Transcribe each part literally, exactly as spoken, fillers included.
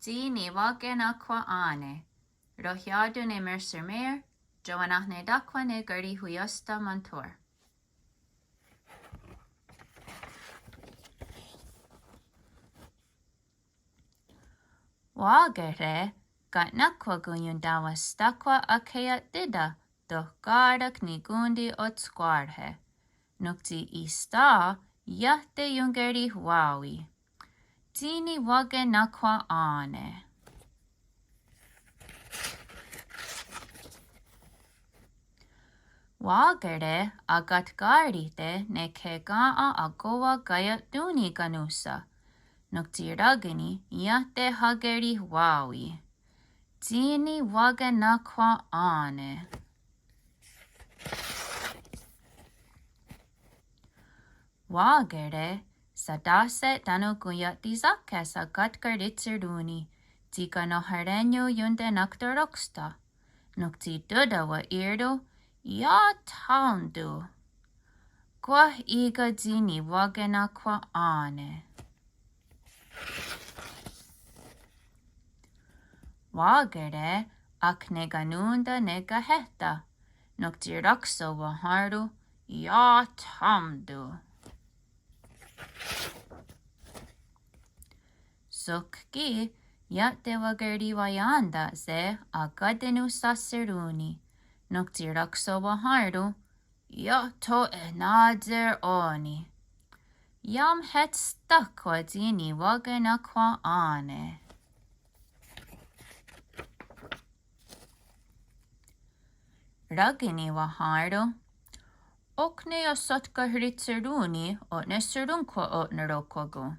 Tsi niwakenakhwa^á:ne'. Rohiá:ton ne Mercer Mayer, iohwenahneitákhwa ne Karihwiióstha Montour. Wà:kehre' ka' nahò:kwen iontenwestákhwa akheí:ia'títa tohká:rak nikón:ti otskwà:rhe'. Nok tsi ísta' iah teionkerihwà:wi. Tsi niwakenakhwa^á:ne'. Wà:kehre' akatkáhrihte' ne khekén:ha akó:wa kaia'tón:ni kanónhsa'. Nok tsi rake'níha iah tehakerihwà:wi. Tsi niwakenakhwa^á:ne'. Wà:kehre' satáhse' tánon kontia'tisákhes akatkáhrihte' tsi kanonharè:nion iontenaktorókstha'. Nok tsi tóta wa'ì:ron', iah thaón:ton. Kwah í:ken tsi niwakenakhwa^á:ne'. Wà:kehre' aknekanón:ta ne kahéhta'. Nok tsi raksawahèn:ron', iah thaón:ton. Sok ki' iah tewakerihwaién:ta'se' akatenonhsaserón:ni'. Nok tsi raksawahèn:ron', iah tho enà:tser ò:ni'. Iah mhetstákhwa tsi niwakenakhwa^á:ne'. Rake'níha wahèn:ron', ok ne ahsatkahrì:tserón:ni o'neserónhkhwa o'neróhkhwakon.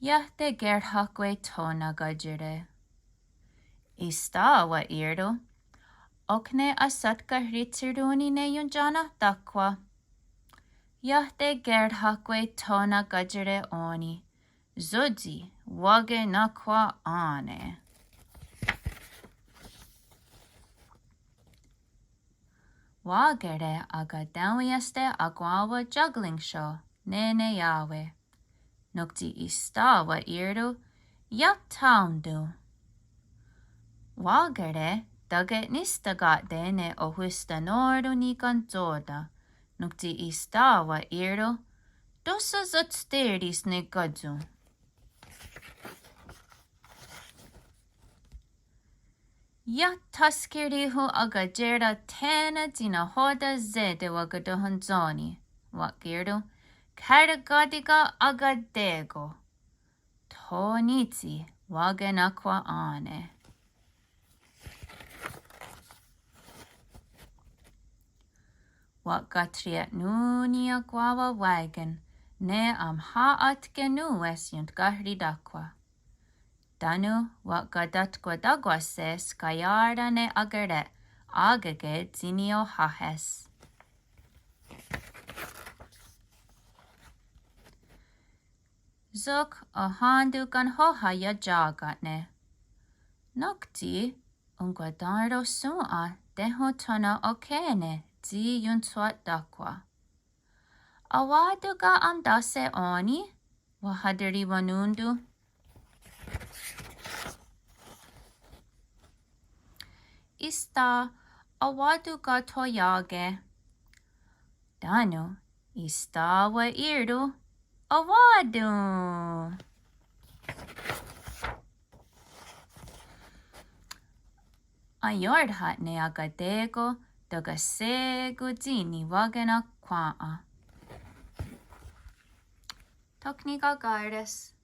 Iah tekérhahkwe' tho nakatí:re'. Ísta' wa'ì:ron', ok ne ahsatkahrì:tserón:ni ne iontienahtákhwa. Iah tekérhahkwe' tho nakatí:re' ò:ni'. Sótsi wakenakhwa^á:ne'. Wà:kehre' akatenwí:iehste' akwá:wa juggling show nè:ne iá:we'. Nok tsi ísta' wa'ì:ron', iah thaón:ton. Wà:kehre' take'nistakà:te' ne ohwistèn:ron' nika'nhsò:ten'. Nok tsi ísta' wa'ì:ron', tóhsa satstè:ris ne ká:tson. Iah thaskerí:hon akatié:ren' thé:nen tsi nahò:ten' sè:te' wakatonhwentsó:ni', wa'kè:ron', kháre' ká:ti' ken' akaté:kon. Tho nítsi wakenakhwa^á:ne'. Wa'kathriienón:ni' akwá:wa wagon ne amhà:tke nón:we's iontkahrì:ta'kwa'. Tánon wa'katatkwatákwase' skaiá:ra ne akerè' à:keke' tsi niioháhes. Sok ohén:ton kanhóha' iatià:ken'ne'. Nok tsi onkwatenro'shòn:'a tehothén:ha okè:ne tsi ionshwa'táhkhwa'. Awá:ton' ken' entáhse' ò:ni'? Wahaterihwanón:ton. Ísta', awá:ton' ken' tho ià:ke. Tánon ísta' wa'ì:ron', awá:ton'. Aiórha ne akaté:kon tóka' shé:kon tsi niwakenakhwèn:'a. Tho nikakà:res.